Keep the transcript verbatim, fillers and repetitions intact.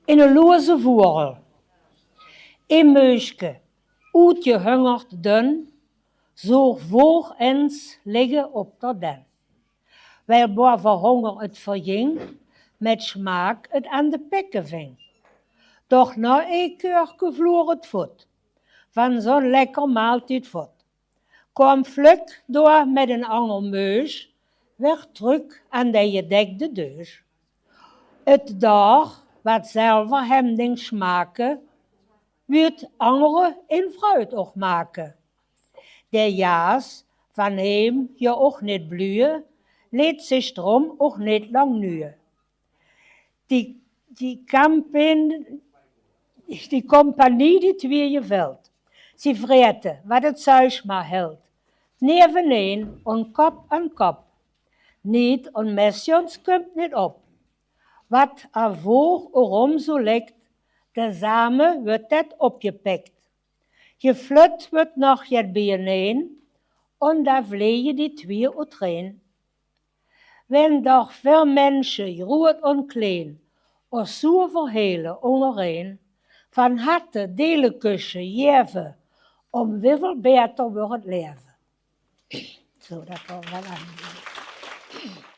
In e loze voerel. E meuske, oetjehungerd dun, zoog voog ens ligge op der den. Wiel boa ver honger 't verjing, mit smaak 't aan de pikke ving. Doch nao e keurke vloer 't vot, van zo'n lekker maaltied vot. Koam flök doa mit 'n anger meus, weer trök aan de jedekde deus. 't Daor, wat zelver hem ding smake, wuut angere in vreud och make. De jaas, van hem je och nit blüe, leet zich drum och nit lang nüe. Die, die kampin, die kompanie, die twieë jevelt. Zie vrete, wat 't zuis mar helt. Neveneen un kop aan kop. Niet un mesjons kump nit op. Wat er voog orum zo lekt, tezame wuet det opjepekt. Jeflut wuet nog jet biejeneen, un da vleje die twieë oetreen. Wen doch veer mensje, jroet un kleen, os zoe verhele ungereen, van harte dele kusse jeve, um wievel beter wuert 't leve. Zo, dat waor wel aan.